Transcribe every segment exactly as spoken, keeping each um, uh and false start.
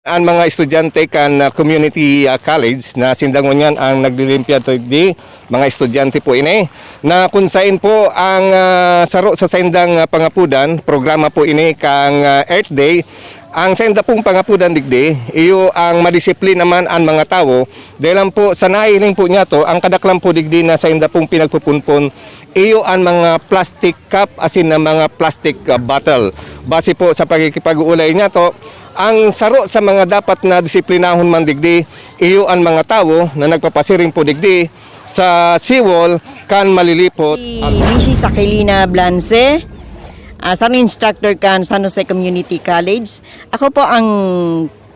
An mga estudyante kan, ah, community, ah, college na sinda ngunyan ang naglilimpya digdi, mga estudyante po ini, na kun sain po ang, ah, saro sa saindang, ah, pangapudan, programa po ini kang, ah, Earth Day. Ang sainda pong pangapudan digdi, iyo ang madisiplina man an mga tawo, dahil lang po sa nahihiling po niya to, ang kadaklan po digdi na sainda pong pinagpupunpon, iyo an mga plastic cup asin na mga plastic, ah, bottle. Base po sa pakikipag-uulay niya to, ang saro sa mga dapat na disiplinahon man digdi, iyo an mga tawo na nagpapasiring po digdi sa seawall kan Malilipot. Si Missus Aquilina Blance, ah, sa instructor kan San Jose Community College. Ako po ang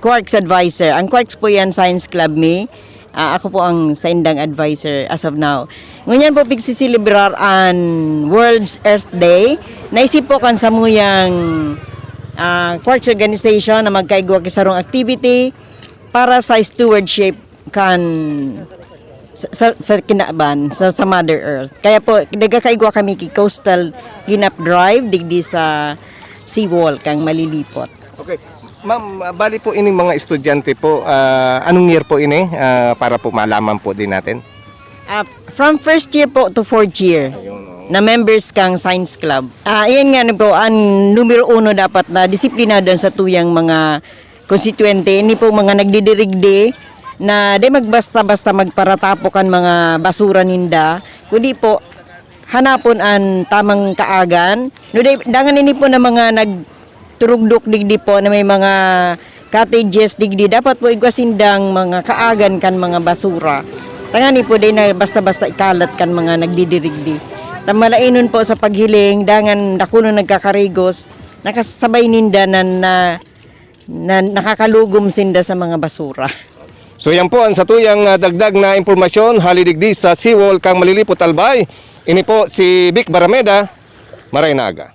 Quarks Advisor. Ang Quarks po yan, Science Club mi. Ah, ako po ang saindang advisor as of now. Ngunyan po, pigsiselebrar an World's Earth Day. Naisip po kan samuyang, ah, Quarks Organization na magkaigwa ki sarong activity para sa stewardship kan sa, sa, sa kinaban, sa, sa Mother Earth. Kaya po, nagkakaigwa kami ki Coastal Cleanup Drive, digdi sa seawall kang Malilipot. Okay. Ma'am, ah, bali po ining mga estudyante po, ah, anong year po ini? Ah, para po malaman po din natin. Ah, from first year po to fourth year na members kang Science Club. Ah, iyan nga po, ang numero uno dapat na disiplinado ang satuyang mga konstituyente. Ini po mga nagdidirigdi na di magbasta-basta magparatapo kan mga basura ninda, kundi po hanapon an tamang kaagan. No, di, dangan ini po na mga nagturugdok digdi po na may mga cottages digdi, dapat po igwa sindang mga kaagan kan mga basura. Tangani po, di na basta-basta ikalat kan mga nagdidirigdi. Tamalainon po sa paghiling, dangan dakunon nagkakarigos, nakasabay ninda na, na, na nakakalugom sinda sa mga basura. So, yan po ang satuyang, ah, dagdag na impormasyon hali digdi sa seawall kang Malilipot, Albay. Ini po si Vic Barameda, Maray na aga.